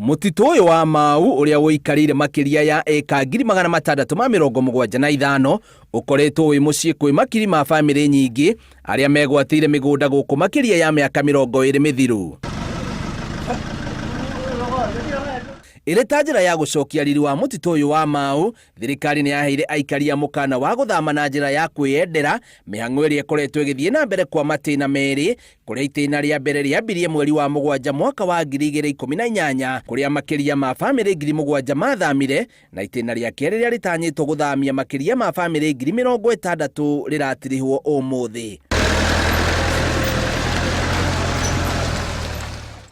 Mũtitũ ũyũ wa Mau ũrĩa ũikarĩire makĩria ya ĩka 675,000 ũkoretwo wĩ mũciĩ kwĩ makiri ma bamĩrĩ nyingĩ arĩa megwatĩire mĩgũnda gũkũ makĩria ya mĩaka 20 mĩthiru. Ĩrĩ ta njĩra ya gũcokia riri wa mũtitũ ũyũ wa Mau, thirikari nĩ yaheire aikari a mũkana wa gũthama na njĩra ya kwĩyendera, mĩhang'o ĩrĩa ĩkoretwo ĩgĩthiĩ na mbere kwa matĩna merĩ, kũrĩa itĩna rĩa mbere rĩambirie mweri wa mũgwanja mwaka wa 2018, kũrĩa makĩria ma bamĩrĩ 7,000 mathamire, na itĩna rĩa kerĩ rĩrĩa rĩtanyĩtwo gũthamia makĩria ma bamĩrĩ 60,000 rĩratirihwo ũmũthĩ.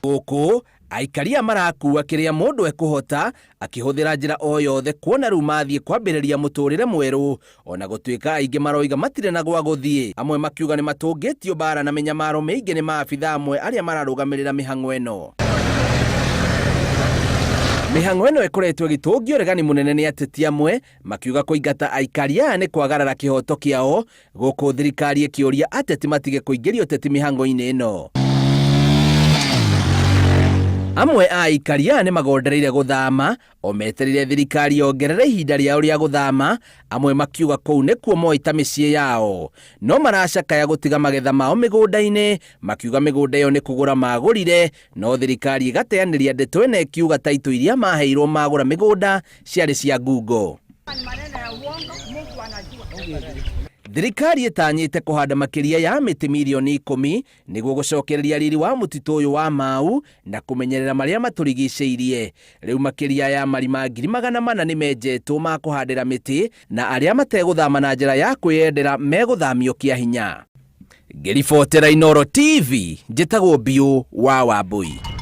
Gũkũ aikari aya marakua kĩrĩa mũndũ ekũhota akĩhũthĩra njĩra o yothe kuona rĩu mathiĩ kwambĩrĩria mũtũrĩre mwerũ, ona gũtuĩka aingĩ maroiga matirĩ na gwa gũthiĩ, amwe makiuga nĩ matũngĩtio mbara na mĩnyamaro mĩingĩ nĩ maabitha amwe arĩa mararũgamĩrĩra mĩhang'o ĩno. Mĩhang'o ĩno ĩkoretwo ĩgĩtũngio ũregani mũnene nĩ ateti amwe makiuga kũingata aikari aya nĩ kwagarara kĩhoto kĩao, gũkũ thirikari ĩkĩũria ateti matige kũingĩria ũteti mĩhang'o-inĩ ĩno. Amwe a aikari aya nĩ magondereire gũthama o metereire thirikari yongerere ihinda rĩao rĩa gũthama, amwe makiuga kũu nĩkuo moĩ ta mĩciĩ yao. No maracakaya gũtiga magetha mao mĩgũnda-inĩ, makiuga mĩgũnda ĩyo nĩ kũgũra magũrire, no thirikari ĩgateanĩria ndeto ĩno ĩkiuga taitũ iria maheirwo magũra mĩgũnda ciarĩ cia ngungo. Thirikari ĩtanyĩte kũhanda makĩria ya mĩtĩ mirioni 10 nĩguo gũcokereria riri wa mũtitũ ũyũ wa Mau na kũmenyerera marĩa matũrigicĩirie. Rĩu makĩria ya marima 400,000 nĩ menjetwo ma kũhandĩra mĩtĩ na arĩa mategũthama na njĩra ya kwĩyendera megũthamio kĩa hinya. Ngĩribotera Inooro TV, njĩtagwo Mbiũ wa Wambũi.